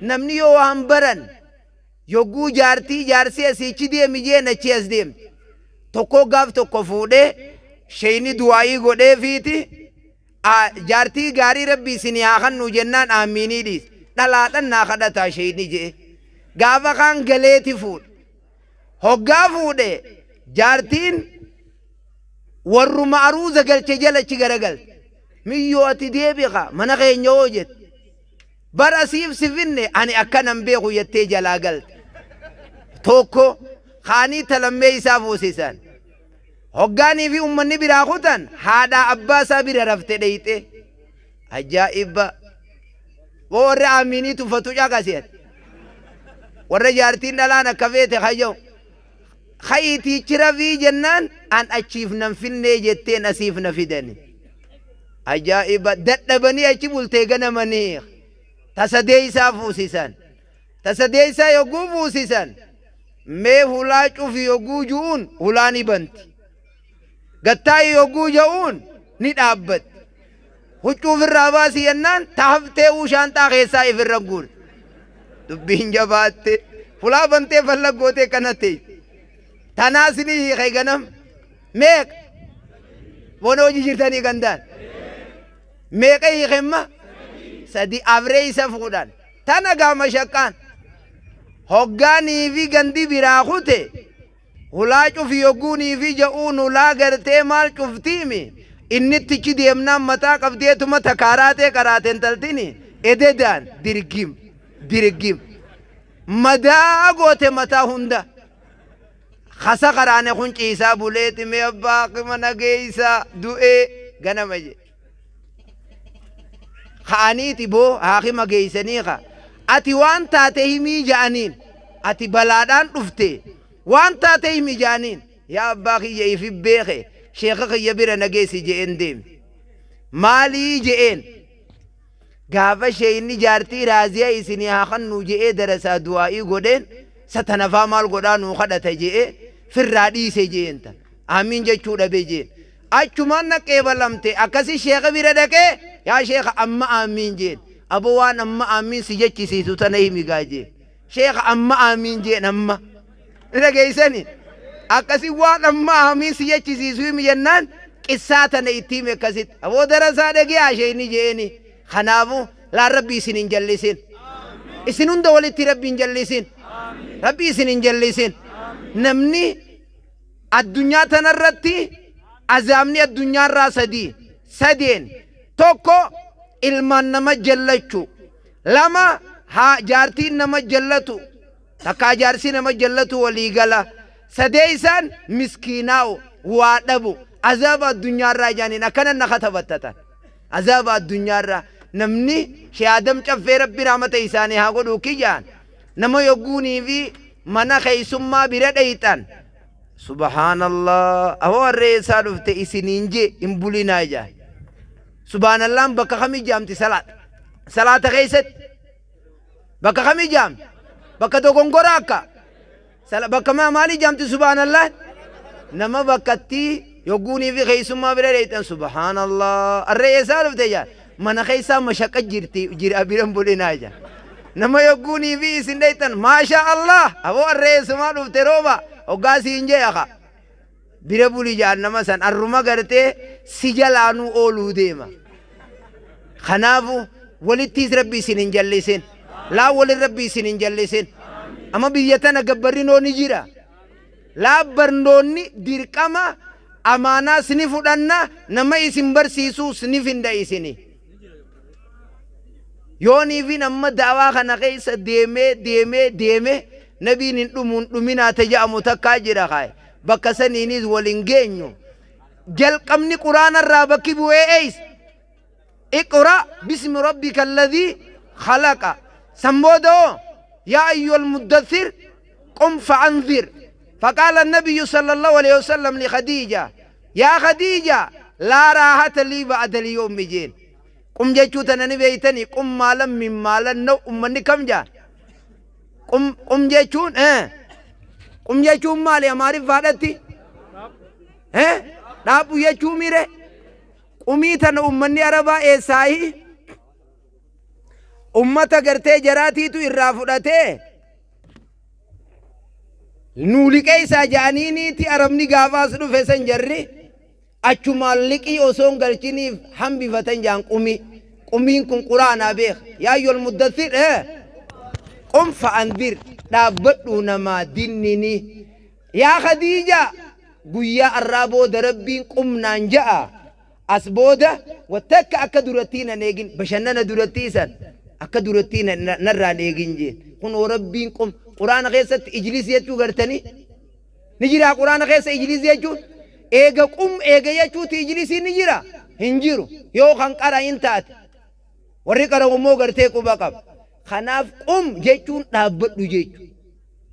Namni yoo waan baran yogguu jaartii jaarsii asiichi deemi jeen achii as deemti. Tokkoo gaaf tokko fuudhee sheeyni du'aa'ii godheefiiti jaartii gaarii rabbi isinii haa kannuu jennaan aamiinii dhiise. Dhalaadhan naa kadhataa sheeyni je'e. Gaafa kaan galeeti fuudhe. Hoggaa fuudhe jaartiin warruma aruuza galche jala achi garagalte. Miyyoo ati deebi kaa mana keenya hoo jette. Bar asiif si finne ani akkanan beeku jettee jalaa galte. Tokko kaanii ta lammeessaa fuusisan. Hoggaanii fi ummanni biraa kutan haadhaa abbaa isaa bira rafte dheyxe. Ajaa'iba! Boo warra aamiinii tuffatu caqasi ati. Warra jaartiin dhalaan akka feete kayya'u. Ka'iitii rafii jennaan an achiif nan finnee jetteen asiif na fidani. Ajaa'iba! Dadhabanii achi bultee ganamanii ta sadeessaa fuusisan. Ta sadeessaa yogguu fuusisan mee hulaa cufi yogguu ju'uun hulaa ni banti. Gattaa'i yogguu ja'uun ni dhaabbatti. Huccuu ofirraa baasi jennaan ta haftee uu shaanxaa keessaa ifirra guurti. Dubbiin jabaatte. Hulaa bantee falla gootee kana teessi. Tanaas ni hiike ganam. Meeqa? Bona hojii jirtanii gandaan. Meeqa hiike amma? Sadi afree isa fuudhan. Tana gaa mashaqqaan. Hoggaanii fi gandi biraa kute. Hulaa cufi yogguunii fi ja'uun hulaa gartee maal cuftiimi innittichi deemnaan mataa qabdeetuma takaaraatee qaraate intaltini ededaan dirgim dirgim madaa goote mataa hunda kasa qaraane kun ciisaa buleeti mee abbaa qima nageeysa du'ee ganama je ka'aniiti boo haakima geeysanii ka ati waan taate himii ja'aniin ati balaadhaan dhufte waan taate himi ja'aniin yaa abbaa kiyya ifi beeke sheeka kiyya bira na geessi je'een deeme maalii je'een gaafa sheeyni jaartii raaziya isinii haa kannuu je'ee darasaa du'aa'ii godheen satanafaa maal godhaa nuu kadhata je'ee firraa dhiise je'een tan aamiin jechuu dhabe jeen Achumaan na qeebalamte. Akkasi sheekha bira dhaqee, yaa sheekha amma aamiin jeen. Aboo waan amma aamiin si jechisiisu tana himi gaa jeen. Sheekha amma aamiin jeen amma. Ni dhageessani? Akkasi waan amma aamiin si jechisiisu himi jennaan qissaa tana itti hime akkasitti. Aboo darasaa dhage'aa sheekni jeeni. Kanaafu laan Rabbi isin hin jallisin. Isin hunda walitti Rabbi hin jallisin. Rabbi isin hin jallisin. Namni Addunyaa tanarratti azaabni addunyaarraa sadii. Sadeen. Tokko ilmaan nama jallachu. Lama haa jaartiin nama jallatu. Takkaa jaarsi nama jallatu walii gala. Sadeessaan miskiinaa'u waa dhabu. Azaaba addunyaarraa jaaniin akkana na katabattatan. Azaaba addunyaarraa namni Shee Adam Caffee Rabbi rahmata isaanii haa godhuu kiyyaan nama yogguunii fi mana keessummaa bira dheyxan subhaanallah ahoo harree eessaa dhufte isiniin jee hin bulinaa jaan subhaanallaan bakka kamii jaamti salaata salaata keessatti bakka kamii jaamti bakka dogongora akka Bakka maalii jaamti subhaanallah? Nama bakkatti yogguunii fi keessummaa bira dheeyxan subhaanallah arree eessaa dhufte jaan mana keessaa mashaqa jirti jira biran bulinaa jaan nama yogguunii fi isin dheeyxan maasha Allah aboo arree eessumaa dhufte rooba hoggaa siin jee aka bira buli jaan nama san arruma gartee si jalaanuu ooluu deema. Kanaafu walittiis Rabbi isin hin jallisin. Laa walin Rabbi isin hin jallisin. Amma biyya tana gabbarrinoo ni jira. Laa barnoonni dirqama amaanaas ni fudhanna nama isin barsiisuus ni finda isini. Yooniifin amma da'awaa kana keessa deemee deemee deemee nabiin hin dhumuun dhuminaa ta jedhamu takkaa jira kaaye. Bakka saniinis wal hin geenyu. Jalqabni Qur'aana irraa bakki bu'ee eeysa? Iqra bismi rabbika alladhii khalaqa. San booda hoo yaa ayyuhal muddathir qum fa'anzir. Faqaala nabiyyu sallallahu alayhi wasallam li Khadiija yaa Khadiija laa raahata lii ba'da al-yawmi jeen. Qum jechuu tana ni beeytanii qum maalan min maalan now ummanni kam jaan? Qum qum jechuun eh qum jechuun maali amaariffaadhatti? Eh dhaabbu jechuu mire? Qumii tana ummanni Arabaa eessaayi? Ummata gartee jaraatiitu irraa fudhatee nuu liqeessaa ja'aniiniiti. Arabni gaafaas dhufe san jarri achumaan liqii osoo hin galchiniif hambifatan ja'an. Qumii qumiin kun quraanaa beeka. Yaa ayyuhal muddathir, qum fa'andir, dhaabbadhuu namaa dinninii. Yaa Khadiijaa, guyyaa arraa booda Rabbiin qumnaan ja'a. As booda wattakka akka durattii nan eegin, bashannana durattii san akka durattii narraan eegin jeen. Kunoo Rabbiin qum quraana keessatti ijlis jechuu gartanii ni jiraa? Quraana keessa ijlis jechuun eega qum eega jechuuti. Ijlisiin ni jira? Hin jiru. Yoo kan qara hin taate, warri qara'u immoo gartee quba qaba. Kanaaf qum jechuun dhaabbadhu jechu.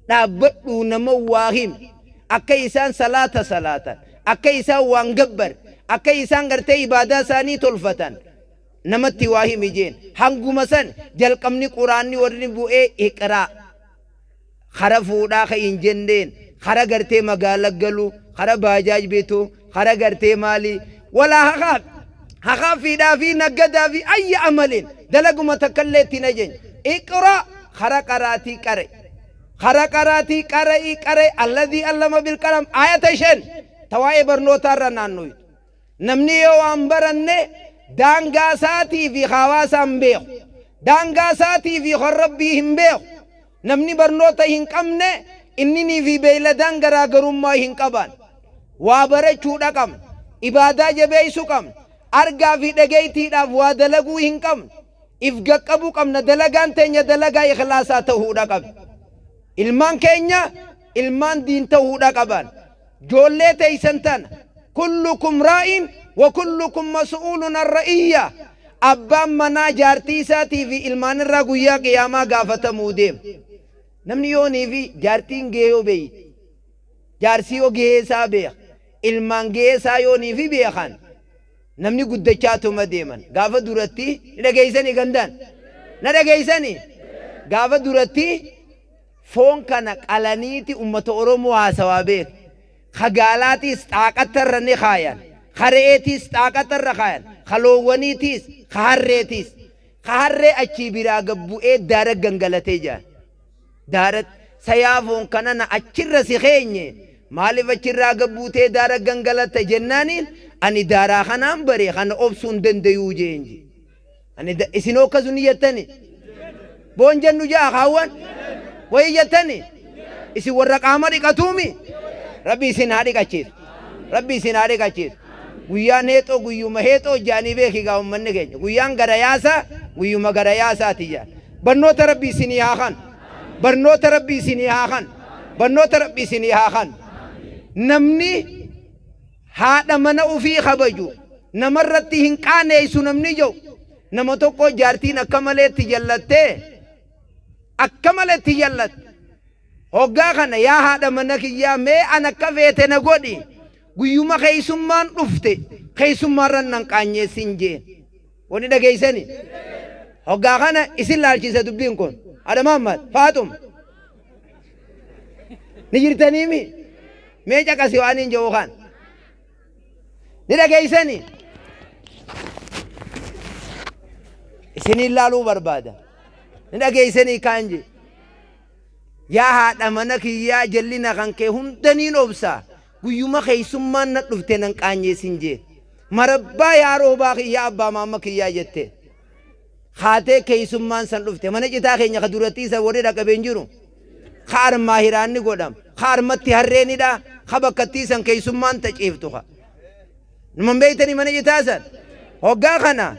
Dhaabbadhuu nama waa himi. Akka isaan salaata salaatan, akka isaan waan gabbar, akka isaan gartee ibaadaa isaanii tolfatan namatti waa himi jeen. Hanguma san jalqabni quraanni warri bu'ee iqraa. Kara fuudhaa ka hin jenneen, kara gartee magaala galu, kara baajaaj bitu, kara gartee maali, walaa hakaaf hakaaffiidhaa fi naggadaa fi ayya amaliin dalaguma takkallee ittiin ajajne. Iqra, kara qaraatii qara'i. Kara qaraatii qara'i, qara'i. Alladhii allama bilqalam, ayata 5 ta waa'ee barnootaa irra naannoytu. Namni yoo waan baranne daangaa isaatii fi hawaasaa hin beeku. Daangaa isaatii fi kan Rabbii hin beeku. Namni barnoota hin qabne inninii fi beeyladaan garaagarummaa hin qaban. Waa barachuudha qabna. Ibaadaa jabeessu qabna. Argaa fi dhageettiidhaaf waa dalaguu hin qabnu. If gaqqabuu qabna. Dalagaan teenya dalagaa ikhlaasaa ta'uudha qabdi. Ilmaan keenya ilmaan diin ta'uudha qaban. Joollee teeysan tana, kullukum raa'in wa kullukum mas'uulun an ra'iyya. Abbaan manaa jaartii isaatii fi ilmaan irraa guyyaa qiyaamaa gaafatamuu deema. Namni yoonii fi jaartiin gahee yoo beeyti, jaarsi yoo gahee isaa beeka, ilmaan gahee isaa yoonii fi beekan, namni guddachaatuma deeman. Gaafa duratti ni dhageessanii gandaan na dhageessanii, gaafa duratti foon kana qalaniiti ummata Oromoo haasawaa beeka. Ka gaalaatiis xaaqattarra ni kaayan. Ka re'eetiis xaaqattarra kaayan. Ka loowwaniitiis, ka harreetiis. Ka harree achii biraa gad bu'ee daara gangalatee jaan. Daaratti sayaa foon kana na achirra si keenye, maaliif achirraa gad buutee daara gangalatta jennaaniin, ani daaraa kanaan bare, kana obsuu hin dandayuu jeen je. Ani isinoo akkasu ni jettani? Boon jennu ja'a kaawwan? Wayi jettani? Isin warra qaama dhiqatuumi? Rabbi isin haa dhiqachiisu. Rabbi isin haa dhiqachiisu. Guyyaan heexoo guyyuma heexoo jaanii beeki gaa ummanni keenya. Guyyaan gara yaasaa guyyuma gara yaasaati jaan. Barnoota Rabbi isinii haa kanu. Barnoota Rabbi isinii haa kanu. Barnoota Rabbi isinii haa kanu. Namni haadha mana ufii kabaju namarratti hin qaaneessu. Namni jedhu nama tokko jaartiin akka maleetti jallattee, akka maleetti jallatte. Hoggaa kana, yaa haadha mana kiyyaa, mee an akka feete na godhi, guyyuma keessummaan dhufte keessummaarran nan qaanyeessin jeen. Wani dhageessani? Hoggaa kana isin laalchisa dubbiin kun. Haadha Mahammad Faaxum ni jirtaniimi? Mee caqasi, waan hin jedhu kan ni dhageessani? Isiniin laaluu barbaada. Ni dhageessanii kaan je? Yaa haadha mana kiyyaa, jallina kan kee hundaniin obsa, guyyuma keessummaan na dhufte nan qaanyeessin jeen. Marabbaa yaa roobaa kiyyaa, abbaa maamma kiyyaa jette. Haatee keessummaan san dhufte, mana citaa keenya ka durattii san warri dhaqabe hin jiru. Ka armaa hiraanni godham, ka armatti harreenidha, ka bakkattii san keessummaan taciiftu ka. Numan beeytanii mana citaa san. Hoggaa kana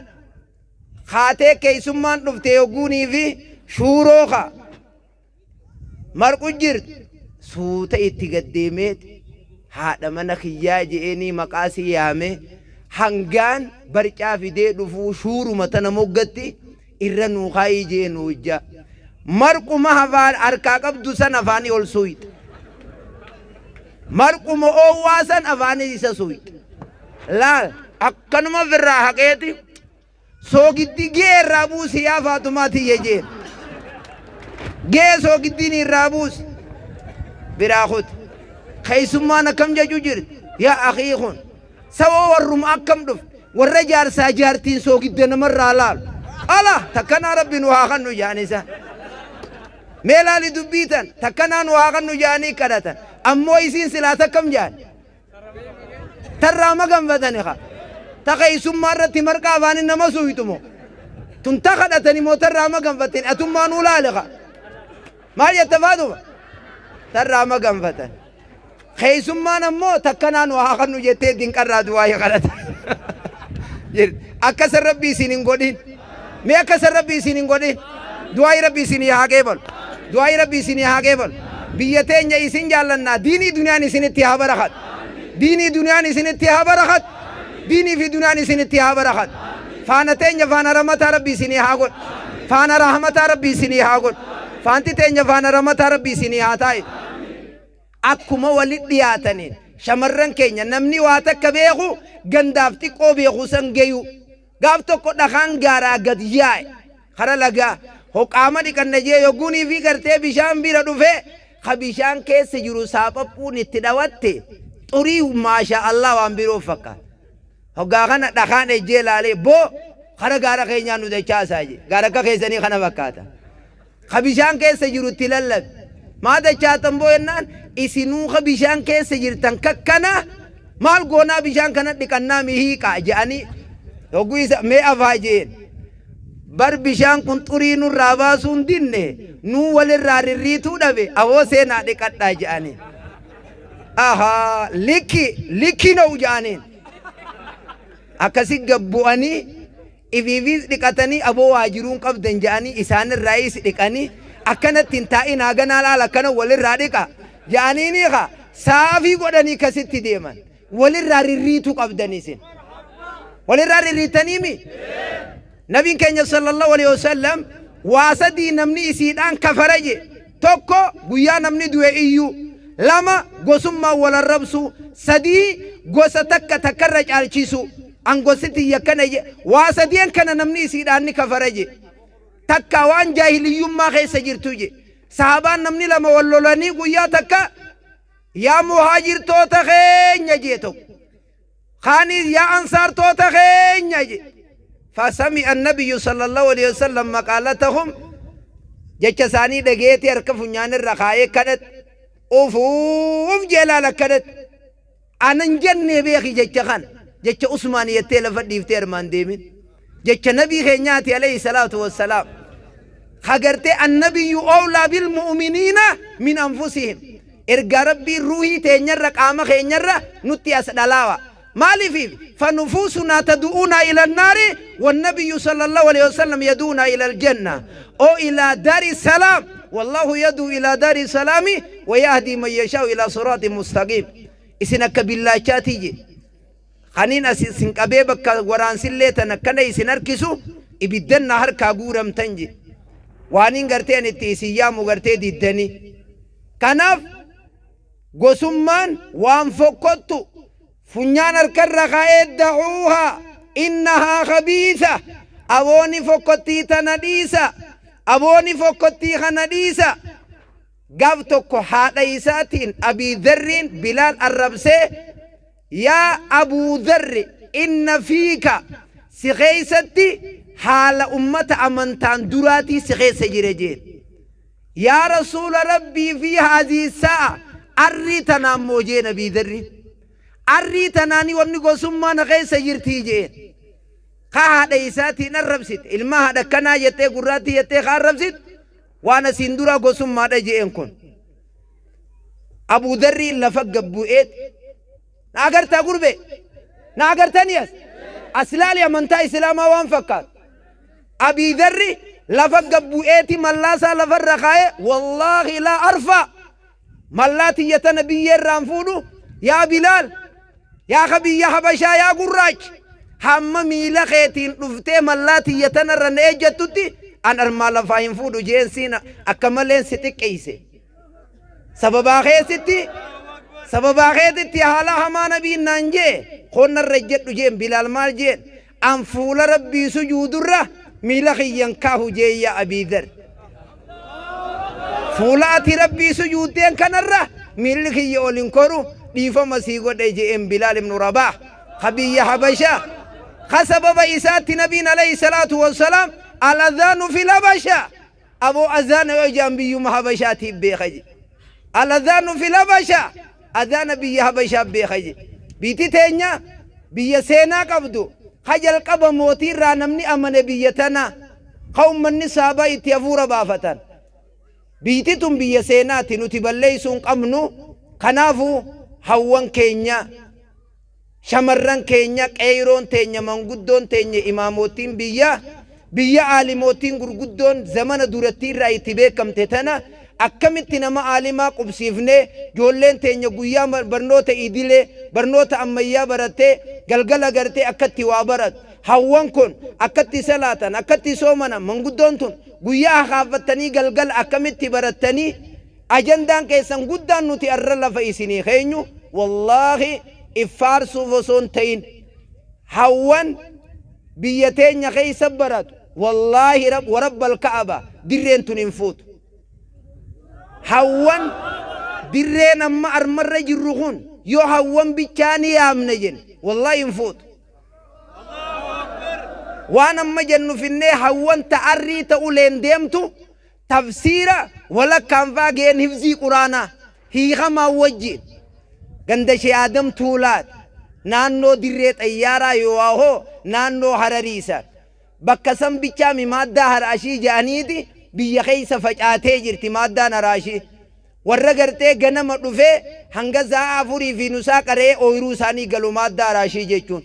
haatee keessummaan dhufte yogguunii fi shuuroo ka marqu jirtu suuta itti gaddeemeet, haadha mana kiyyaa je'eenii maqaa si yaame, hangaan barcaa fidee dhufuu shuuruma tana moggatti irra nuu kaayii jee nuu ijja. Marquma afaan harkaa qabdu san afaanii ol suuyxa. Marquma oowwaa san afaanii isa suuyxa. Laal, akkanuma ofirraa haqeeti, soogiddi gee irraa buusi yaa Faatumaa tiyya jeen. Gee soogiddiin irraa buusi. Biraa kuti. Keessummaan akkam jechu jirti? Yaa akii, kun saba warruma akkam dhufe, warra jaarsaa jaartiin soogidda namarraa laalu. Ala takkanaa Rabbi nu haa kannu jedhan isaan. Mee laali dubbii tan takkanaa nu haa kannu jedhanii kadhatan. Ammoo isiin silaa takkam jedhan. Tarraa maganfatani ka. Ta keessummaa irratti marqaa afaanin nama suuyxu moo. Tun ta kadhatani moo tarraa maganfattani atummaa nuu laali ka. Maal jetta Faaxuma? Tarraa maganfatan. Keessummaan ammoo takkanaa nu haa kannu jettee dinqarraa du'aayii kadhata. Jirti. Akka san Rabbi isin hin godhin. Mee akka san Rabbi isin hin godhin. Du'aayii Rabbi isinii haa qeebalu. Du'aayii Rabbi isinii haa qeebalu. Biyya teenya isin jaallannaa diinii duniyaan isinitti haa barakatu. Diinii duniyaan isinitti haa barakatu. Diinii fi duniyaan isinitti haa barakatu. Faana teenya faana ramataa Rabbi isinii haa godhu. Faana rahmataa Rabbi isinii haa godhu. Faanti teenya faana ramataa Rabbi isinii haa taa'isu. Akkuma walitti dhiyaataniin shamarran keenya namni waa takka beeku gandaaf xiqqoo beeku san geyuu. Gaaf tokko dhakaan gaaraa gad yaa'e kara lagaa ho qaama dhiqanna jee yogguunii fi gartee bishaan bira dhufee ka bishaan keessa jiru saaphaphuun itti dhawatte xurii maashaa Allah waan biroo fakkaata. Hoggaa kana dhakaan ejjee laalee boo kara gaara keenyaa nu dachaasaa jee gaara akka keessanii kana fakkaata. Ka bishaan keessa jiru itti lallabe. Maa dachaatan boo jennaan isinuu ka bishaan keessa jirtan kakkana maal goonaa bishaan kana dhiqannaa mi hiiqaa je'anii hogguu isa mee afaa jeen. Bar bishaan kun xurii nurraa baasuun dinne nuu walirraa rirriituu dhabe awoo seenaa dhiqadhaa je'anii. Ahaa likki likki na'u je'aniin. Akkasi gad bu'anii Ifiifiis dhiqatanii aboo waa jiruun qabdan ja'anii isaanirraayiis dhiqanii akkanatti hin taa'inaa ganaa laal akkana walirraa dhiqa ja'aniinii ka saafii godhanii kasitti deeman walirraa rirriituu qabdan isin walirraa rirriitaniimi nabiin keenya sallallahu alaihi wasallam waa sadii namni isiidhaan kafara je tokko guyyaa namni du'e iyyuu lama gosummaan wal arrabsuu sadii gosa takka takkarra caalchisuu An gosti tiyya akkana je waa sadeen kana namni isiidhaan ni kafara je. Takka waan jaahiliyyummaa keessa jirtu je. Sahabaan namni lama wal lolanii guyyaa takka yaa muhaajirtoota keenya jee tokko. Kaanis yaa ansaartoota keenya je. Fasami'a nabiyyu sallallahu alaihi wasallam maqaalatahum jecha isaanii dhageetii harka funyaan irra kaayee kadhate. Ufuuf jee laal akkanatti. Ana hin jennee beeki jecha kana. Jecha Usmaan jettee lafa dhiiftee armaan deemin. Jecha nabii keenyaati alayhi salaatu wassalaam. Ka gartee annabiyyu owlaa bil mu'miniina min anfusihim. Ergaa Rabbiin ruuhii teenyarra qaama keenyarra nutti as dhalaawa. Maaliif fanufuusunaa tadu'uunaa ila naari wannabiyyu sallallahu alayhi wasallam yaduunaa ila aljanna oo ilaa daari salaam wallahu yaduu ilaa daari salaami wayahdii man yashaa'u ilaa siraatin mustaqiim. Isin akka billaachaatii je. Kaniin as isin qabee bakka waraansillee tan akkana isin harkisu ibiddan na harkaa guuramtan je. Waaniin gartee ani itti isin yaamu gartee diddanii. Kanaaf gosummaan waan fokkottu funyaan harkarra kaa'ee dacuuhaa innahaa khabiisa abooni fokkottii tana dhiisa abooni fokkottii kana dhiisa. Gaaf tokko haadha isaatiin Abii Dharriin Bilaal arrabsee Yaa Abuu Dharri inna fiika si keessatti haala ummata amantaan duraatii si keessa jira jeen. Yaa Rasuula Rabbii fi haazii sa'a arrii tanaan moo jeen Abii Dharriin. Arrii tanaanii wanni gosummaa na keessa jirtii jeen. Ka haadha isaatiin arrabsite ilma haadha akkanaa jettee gurraattii jettee ka arrabsite Waan asiin duraa gosummaadha je'een kun. Abuu Dharriin lafa gad bu'eet na agartaa gurbee? Na agartanii as? As laali amantaa Islaamaa waan fakkaatu. Abii Dharri lafa gad bu'eeti mallaasaa lafarra kaa'ee wallaahi laa arfaa Mallaa tiyya tana biyyee irraa hin fuudhu, yaa Bilaal, yaa ka biyya Habashaa yaa gurraacha, hamma miila keetiin dhuftee mallaa tiyya tana irra na ejjattutti an armaa lafaa hin fuudhu jeen siin akka maleen si xiqqeeyse. Sababaa keessitti sababaa keetitti haala hamaa nabiin naan jee koon narra ejjadhu jeen Bilaal maal jeen An fuula Rabbii sujuudurra miila kiyya hin kaahu jeen yaa Abii Dharr. Fuula ati Rabbii sujuuddeen kanarra miilli kiyya ol hin koru dhiifama sii godhe je'een Bilaal ibnu Rabaah ka biyya Habashaa ka sababa isaatti Nabiin alayhi salaatu wassalaam Al-adhaanu fil Habasha. Aboo azaana yoo ja'an biyyuma Habashaatiif beeka je. Al-adhaanu fil Habasha. Azaana biyya Habashaa beeka je. Biyti teenya biyya seenaa qabdu ka jalqaba mootii irraa namni amane biyya tana ka ummanni saabaa itti hafuura baafatan. Biyti tun biyya seenaati nuti balleessuu hin qabnu. Kanaafu hawwan keenya, shamarran keenya, qeeyroon teenya, manguddoon teenya, imaamootiin biyyaa, biyya aalimootiin gurguddoon zamana durattii irraa itti beekamte tana akkamitti nama aalimaa qubsiifnee joolleen teenya guyyaa barnoota idilee, barnoota ammayyaa barattee galgala gartee akkatti waa baratu. Hawwan kun akkatti salaatan, akkatti soomanan, manguddoon tun guyyaa hakaaffattanii galgala akkamitti barattanii. Ajandaan keessan guddaan nuti arra lafa isinii keenyu wallaahi if faarsuuf osoo hin ta'in hawwan biyya teenya keessa baratu wallaahi warabbal ka'aba dirreen tun hin fuutu. Hawwan dirreen amma armarra jirru kun yoo hawwan bichaa ni yaamna jenne wallaahi hin fuutu. Waan amma jennu finnee hawwan ta'arrii ta uleen deemtu Tafsiira walakkaan faa ga'een hifzii quraanaa hiikamaan wajjiin ganda Shee Aadam Tuulaati naannoo dirree xayyaaraa yooahoo naannoo Hararii san bakka san bichaami maaddaa haraashii ja'aniiti biyya keessa facaatee jirti maaddaan haraashii warra gartee ganama dhufee hanga sa'aa afurii fi nusaa qara'ee ooyruu isaanii galu maaddaa haraashii jechuun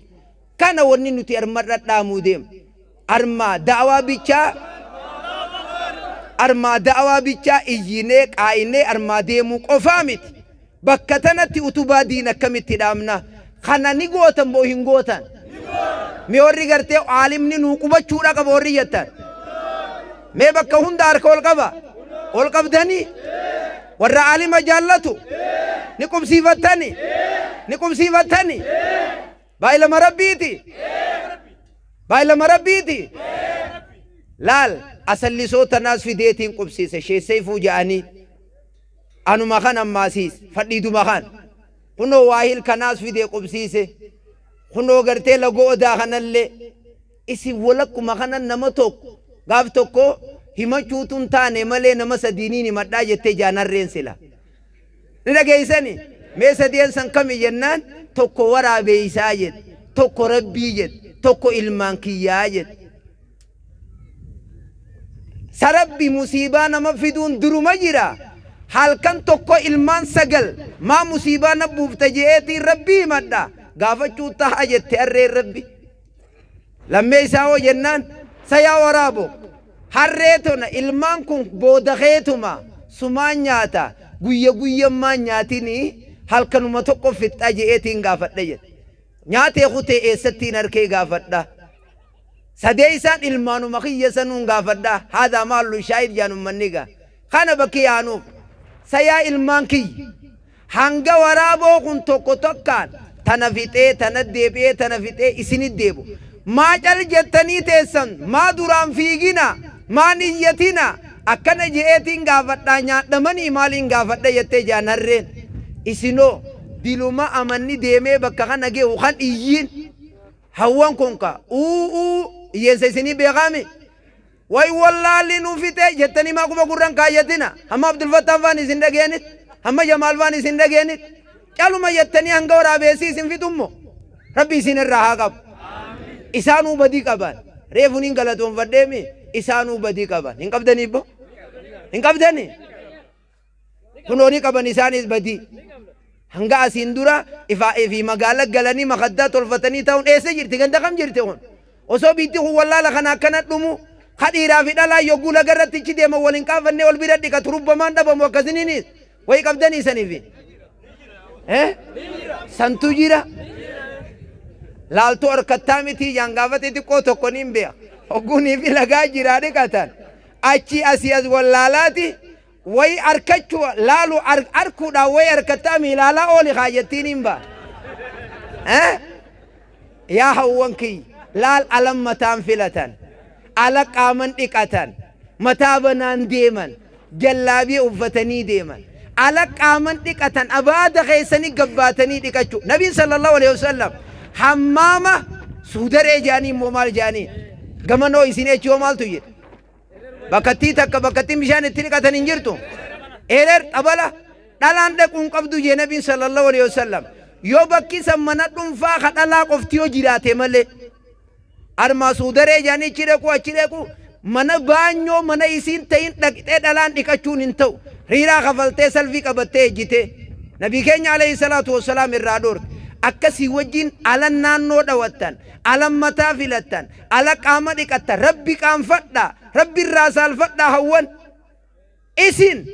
kana wanni nuti arma dhadhaamuu deemnu. Armaa da'awaa bichaa Armaa da'awaa bichaa iyyinee qaayinee armaa deemuu qofaa miti. Bakka tanatti utubaa diin akkamitti dhaabna? Kana ni gootan moo hin gootan? Mee warri gartee aalimni nuu qubachuudha qaba warri jettan. Mee bakka hunda harka ol qaba. Ol qabdanii? Warra aalima jaallatu? Ni qubsiifattani? Ni qubsiifattani? Baay'ilama Rabbiiti? Baay'ilama Rabbiiti? Laal asallisoo tanaas fideetiin qubsiise sheessayfuu ja'anii anuma kan ammaasiis fadhiiduma kan kunoo waahil kanaas fidee qubsiise kunoo gartee lagoo odaa kanallee isin walakkuma kanan nama tokko gaaf tokko himachuutu hin taane malee nama sadiiniin himadhaa jettee jaan harreen sila. Ni dhageeysani? Mee sadeen san kami jennaan, tokko waraabeeysaa jedhe, tokko Rabbii jedhe, tokko ilmaan kiyyaa jedhe. Sa Rabbi musiibaa nama fiduun duruma jira. Halkan tokko ilmaan 9 maa musiibaa na buufta je'eetiin Rabbi himadha. Gaafachuu taha jette harreen Rabbi. Lammeeysaa hoo jennaan, sa yaa waraabo, harree tona ilmaan kun booda keetuma sumaan nyaata, guyya guyyan maan nyaatinii halkanuma tokko fixxa je'eetiin gaafadha jedhe. Nyaatee kutee eessattiin harkee gaafadha. Sadeeysaan ilmaanuma kiyya sanuun gaafadha. Haadhaa maallu shaahid jaan ummanni gaa. Kana bakki yaanuuf. Sa yaa ilmaan kiyya. Hanga waraaboo kun tokko tokkaan tana fixee tana deebi'ee tana fixee isinit deebi'u. Maa cal jettanii teessan? Maa duraan fiigina? Maan iyyatina? Akkana je'eetiin gaafadhaa nyaadhamanii maaliin gaafadha jettee jaan harreen. Isinoo diluma amanni deemee bakka kana ge'u kan iyyiin. Hawwan kun ka uu uu iyyensa isinii beekaami? Way wallaalli nu fixe jettanii maa quba gurra hin kaayyatina. Hamma Abdulfattaan faan isin dhageenit, hamma Jamaal faan isin dhageenit. Caluma jettanii hanga waraabeessii isin fixummo. Rabbi isin irraa haa qabu. Isaanuu badii qaban. Reefu niin galatoonfadheemi isaanuu badii qaban. Hin qabdanii bbo? Hin qabdanii? Kunoo ni qaban isaanis badii. Hanga asiin dura ifaa fi magaala galanii makaddaa tolfatanii taa'uun eessa jirti? Ganda kam jirti kun? Osoo biitti kun wallaala kana akkana dhumu ka dhiiraa fi dhalaa yogguu laga irratti ichi deeman wal hin qaafannee wal bira dhiqatu rubbamaan dhabamu akkasiniinis wayi qabdanii saniifi. Eh? Santu jira. Laaltuu harkattaa mitii jaan gaafa xixiqqoo tokko niin beeka. Hogguunii fi lagaa jiraa dhiqatan. Achi asii as wallaalaati Wayi arkachu laalu arkuudhaan wayi arkattaa miilaalaa ooli kaa jettiin hin ba. Eh? Yaa hawwan kiyya laal alan mataan filatan ala qaaman dhiqatan mataa banaan deeman jallaabiya uffatanii deeman ala qaaman dhiqatan abaada keessanii gabbaatanii dhiqachuu nabiin sallallahu alaihi wasallam hammaama suudaree jedhanii immoo maal jedhanii gamanoo isin echiyoo maaltu jedhe. Bakkattii takka bakkattiin bishaan itti dhiqatan hin jirtu. Erer xabala dhalaan dhaquu hin qabdu jee nabiin sallallahu alaihi wasallam. Yoo bakki san mana dhunfaa ka dhalaa qofti yoo jiraate malee. Armaa suudaree jedhanii achi dhaquu achi dhaquu mana baanyoo mana isiin ta'in dhaqxee dhalaan dhiqachuun hin ta'u. Riiraa kafaltee salfii qabattee ejjitee. Nabii keenya alayhi salaatu wassalaam irraa dhoorke. Akkasii wajjin alan naannoo dhawattan, alan mataa filattan, ala qaama dhiqattan Rabbi qaanfadhaa, Rabbi irraa saalfadhaa hawwan. Isin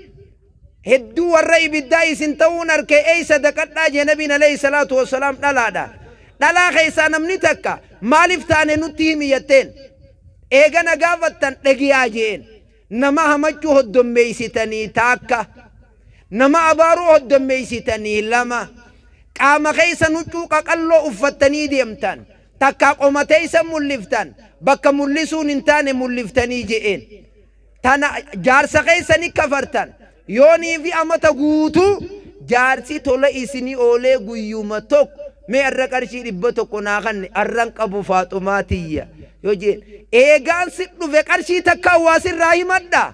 hedduu warra ibiddaa isin ta'uun arke eeysa daqadhaa jee nabiin alayhi salaatu wassalaam dhalaadhaan. Dhalaa keessaa namni takka maalif taane nutti himi jetteen. Eega na gaafattan dhagiyaa je'een. Nama hamachuu hoddommeeysitanii taakka. Nama abaaruu hoddommeeysitanii 2. Qaama keessan huccuu qaqalloo uffattanii deemtan. Takkaa qoma teeysan mulliftan. Bakka mullisuun hin taane mulliftanii je'een. Tana jaarsa keessani kafartan. Yoonii fi amata guutuu jaarsi tola isinii oolee guyyuma tokko mee arra qarshii 100 naa kanni arran qabu Faaxumaa tiyya yoo jeen eegaan si dhufe qarshii takkaa waa sirraa himadha.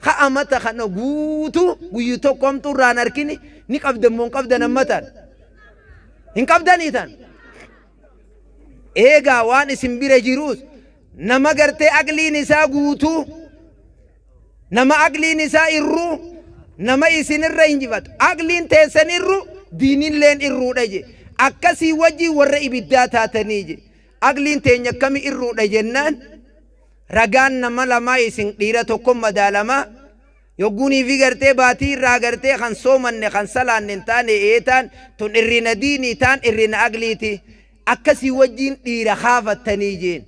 Ka amata kana guutuu guyyu tokko hamtuu irraa hin arkini ni qabdan moo hin qabdan ammatan? Hin qabdanii tan? Eegaa waan isin bira jiruus nama gartee aqliin isaa guutuu nama aqliin isaa irruu nama isinirra injifatu aqliin teessan irru diinilleen irruudha je akkasii wajjin warra ibiddaa taatanii je aqliin teenya akkami irruudha jennaan ragaan nama lamaa isin dhiira tokko madaalamaa Yogguunii fi gartee baatii irraa gartee kan soomanne kan salaanne hin taane ee taan tun irrina diinii taan irrina aqliiti akkasii wajjiin dhiira kaafattanii jeen.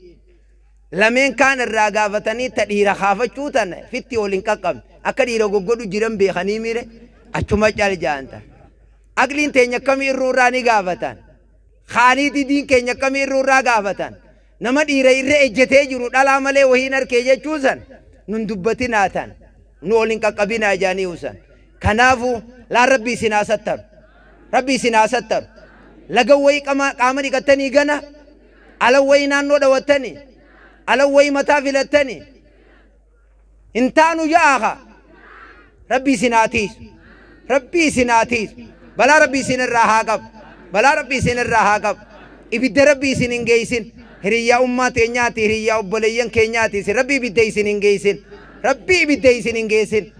Lameen kaan irraa gaafatanii ta dhiira kaafachuu tana fitti ol hin qaqqabne akka dhiira goggodhu jiran beekanii mire achuma cal ja'an tan. Aqliin teenya akkamii irruu irraa ni gaafatan. Kaaniiti diin keenya akkamii irruu irraa gaafatan. Nama dhiira irra ejjetee jiru dhalaa malee wahiin arkee jechuu san nun dubbatinaa tan nu ol hin qaqqabinaa jaaniihu san. Kanaafu laan Rabbi isin haa sattaru. Rabbi isin haa sattaru. Laga wayii qaama dhiqattanii gana ala wayii naannoo dhawattanii ala wayii mataa filattanii Hin taanu ja'aa kaa. Rabbi isin haa tiisu. Rabbi isin haa tiisu. Balaa Rabbi isin irraa haa qabu. Balaa Rabbi isin irraa haa qabu. Ibidda Rabbi isin hin geessin. Hiriyyaa ummaa teenyaati, hiriyyaa obboleeyyan keenyaati isin. Rabbi ibidda isin hin geessin. Rabbi ibidda isin hin geessin.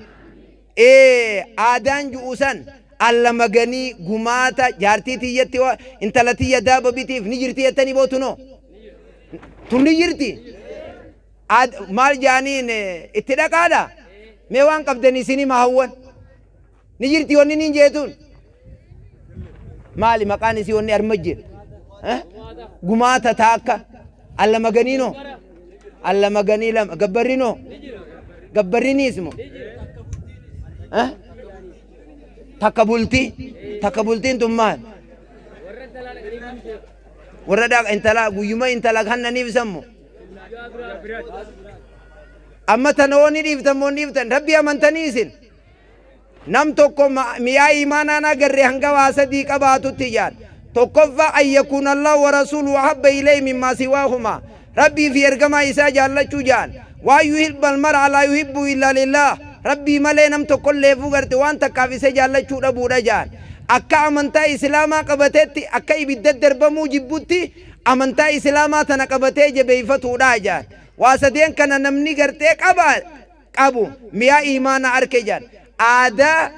Ee aadaan ju'u san alla maganii gumaata jaartii tiyyatti intala tiyya daaba bitiif ni jirti jettanii bootunoo. Tun ni jirti. Aad maal jaaniin itti dhaqaadha mee waan qabdan isin hima hawwan ni jirti wanni niin jeetuun maali maqaan isii wanni arma jira gumaata taakka alla maganiinoo alla maganii lama gabbarrinoo gabbarriniis moo takka bultii takka bultiin tun maal warra dhaqa intala guyyuma intala kannaniif sammu Amma tana hoo ni dhiiftan moo hin dhiiftan? Rabbii amantanii isin? Nam tokko mi'aa iimaanaan agarre hanga waa sadii qabaatutti jaan. Tokkoffaa an yakuuna Allahu wa rasuuluhu ahabba ilayhi mimmaa siwaahumaa. Rabbii fi ergamaa isaa jaallachuu jaan. Waan yuhibba almar'a laa yuhibbu illaa lillaah. Rabbii malee nam tokkolleefuu garte waan takkaaf isa jaallachuu dhabuudha jaan. Akka amantaa Islaamaa qabatetti akka ibidda darbamuu jibbutti Amantaa Islaamaa tana qabatee jabeeyfatuudha ja'an. Waa sadeen kana namni gartee qaba, qabu mi'aa iimaanaa arke ja'an. Aadaa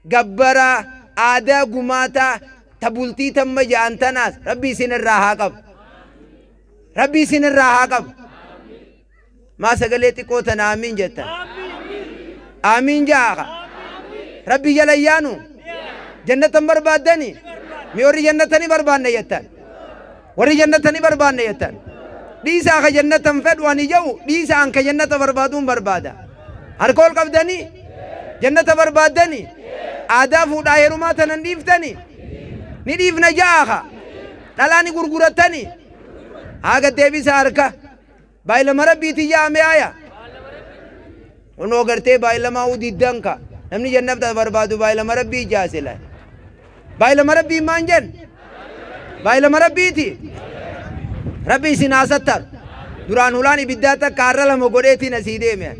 gabbaraa, aadaa gumaataa, ta bultii tamma ja'an tanaas Rabbi isin irraa haa qabu. Rabbi isin irraa haa qabu. Maa sagalee xiqqoo tana aamiin jettan? Aamiin ja'a ka. Rabbi jala hin yaanu? Jannata hin barbaaddani? Mi warri jannata ni barbaanna jettan? Warri jannata ni barbaanna jettan? Dhiisaa ka jannata hin fedhu ani ja'u dhiisa an ka jannata barbaaduun barbaada. Harka ol qabdanii? Jannata barbaaddani? Aadaa fuudhaa heerumaa tana hin dhiiftani? Ni dhiifna ja'a ka. Dhalaa ni gurgurattani? Haa gad deebisaa harka. Baay'ilama Rabbiiti ja'a mee aya. Kunoo gartee baay'ilamaa uu diddan ka. Namni jannata barbaadu baay'ilama Rabbii ja'a sila. Baay'ilama Rabbii maan jen? Baay'ilama Rabbiiti. Rabbi isin haa sattaru. Duraan hulaan ibiddaa takka har'a lama godheetiin asii deeme.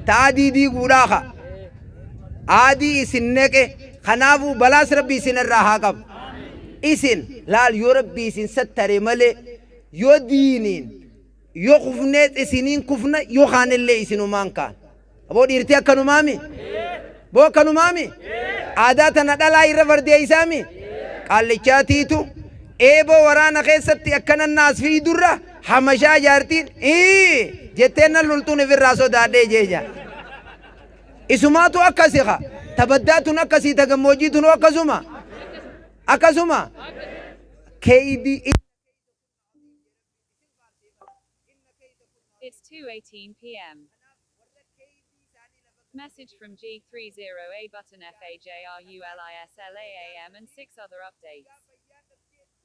Ta adii diiguudhaa ka. Aadii isin neqe kanaafuu balaas Rabbi isin irraa haa qabu. Isin laal yoo Rabbi isin sattare malee yoo diiniin yoo kufnees isiniin kufna yoo kaanellee isinumaan kaan. Aboo dhiirti akkanumaami? Boo akkanumaami? Aadaa tana dhalaa irra fardeeysaami? Qaallichaatiitu eeboo waraana keessatti akkanan naas fiidurra hamashaa jaartiin ii jettee nan loltuun ifirraa sodaadhee jeeja. Isumaatu akkasi ka. Ta baddaa tun akkasii ta gammoojjii tunuu akkasuma. Akkasuma. Keeydi. It's 2:18 p.m. Message from G30A button FAJRULISLAAM and 6 other updates.